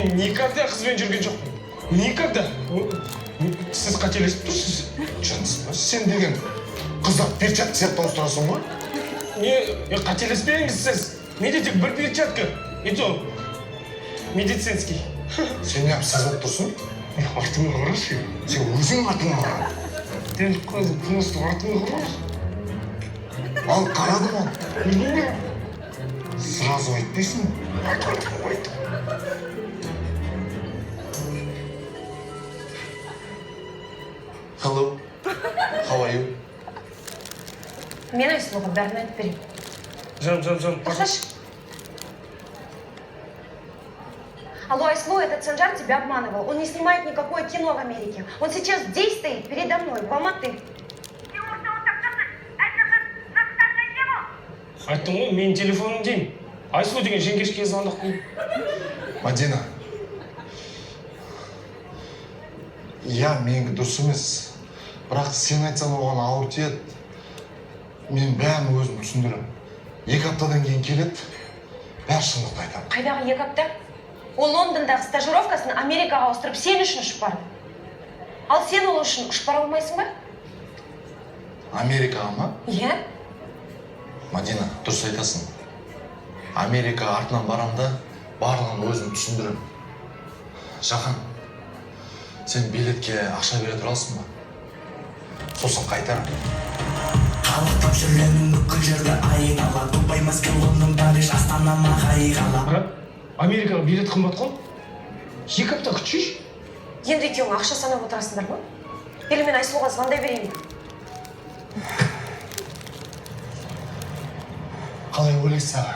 Мен никогда қызбен жүрген жоқпын. Никогда. Сіз қателесіп тұрсыз. Жынсың ба сен деген? Қыздар перчатка сияқты ауыстырасың ғой. Не, қателеспеңіз сіз. Менде тек бір перчатка. И то медицинский. Сен неғып сіз болып тұрсың? Артыңа қарашы. Сен өзің артыңа қара. Дәл қазір просто артыңа қарашы. Ал қарадым ал. Көрдің бе? Сразу айтпайсың ба? Артыңа қойды. Hello. How are you? Мен Айсұлуға бәрін айтып беремін. Жан, жан, жан. Тоқташы. Алло, Айслу, этот Санжар тебя обманывал. Он не снимает никакое кино в Америке. Он сейчас здесь стоит, передо мной, в Алматы. Айттым ғой, менің телефоным деймін. Айсұлу деген жеңгешке звондап қойдым. Мадина. Иә, менікі дұрыс емес. Бірақ сен айтсаң, оған ауыр тиеді. Мен бәрін өзім түсіндіремін. 2 аптадан кейін келеді. Бәрі шындықты айтамын. Қайдағы 2 апта? Ол Лондондағы стажировкасын Америкаға ауыстырып, сен үшін ұшып барды. Ал сен ол үшін ұшып бара алмайсың ба? Америкаға ма? Иә. Мадина, дұрыс айтасың. Америка артынан барам да, барлығын өзім түсіндіремін. Жахан, сен билетке ақша бере тұрасың ба? Сосын қайтарам. Қалықтап жүремін бүкіл жерде айнала: Дубай, Мәскеу, Лондон, Париж, Астана, Махай қала. Брат, Америкаға билет қымбат қой. 2 апта күтшейші. Енді екеуің ақша санап отырасыңдар ма? Или мен Айсұлуға звондай берейін бе? Қалай ойлайсың, аға?